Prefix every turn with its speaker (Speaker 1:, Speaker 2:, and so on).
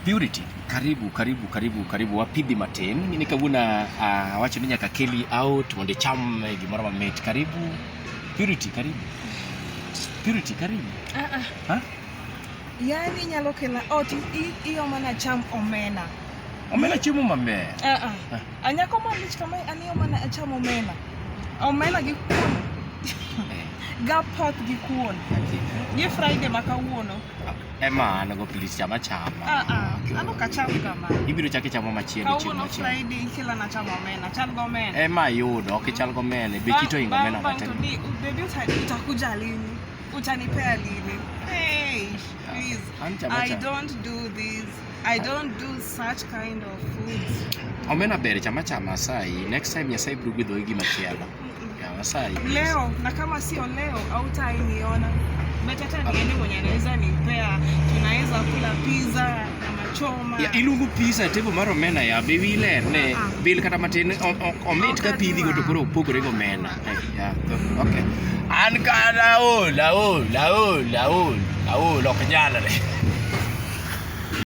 Speaker 1: Purity, karibu karibu karibu karibu wapidhi matin. Ni kawuono awacho ni nyaka keli out mondo icham gimoro mamit. Karibu Purity, karibu. Purity, karibu.
Speaker 2: Ah, ah.
Speaker 1: Ha?
Speaker 2: Yaani inyalo kela ot ioma nacham omena.
Speaker 1: Omena chiemo maber.
Speaker 2: Ah, ah. Anyako malich kama an ioma na acham omena. Omena gi kuon.
Speaker 1: Eh,
Speaker 2: Gapoth gi kuon. Gi Friday ma kawuono.
Speaker 1: Ema an go please chama chama.
Speaker 2: Ah, ah. An ok acham kamano.
Speaker 1: Ibiro chako ichamo machielo chieng'
Speaker 2: Kawuono
Speaker 1: machielo.
Speaker 2: Friday ikela nacham omena. Chal gi omena.
Speaker 1: Ema ayudo, ok ichal gomena, bech ito ingo omena
Speaker 2: Bang' to
Speaker 1: matin.
Speaker 2: ni baby utakuja lini? Utanipea lini? Hey, please.
Speaker 1: An chama
Speaker 2: I
Speaker 1: chama.
Speaker 2: don't do this. I don't do such kind of foods.
Speaker 1: Omena ber chama chama asayi. Next time Nyasaye biro gwedhogi gi machielo. Yeah, asayi. please.
Speaker 2: Leo na kama sio leo hautaniona. But hata niende mwenye anaweza nipea, tunaweza kula pizza na machoma.
Speaker 1: Ya, iluongo pizza e table mar omena ya be wi ler ne
Speaker 2: Ah, ah.
Speaker 1: bil kata matin omit ka
Speaker 2: Ok
Speaker 1: pidhi go to
Speaker 2: adwa.
Speaker 1: koro opogore gi omena. Eh, yeah, okay. An kana aol, aol, aol, aol, aol, ok nyalre.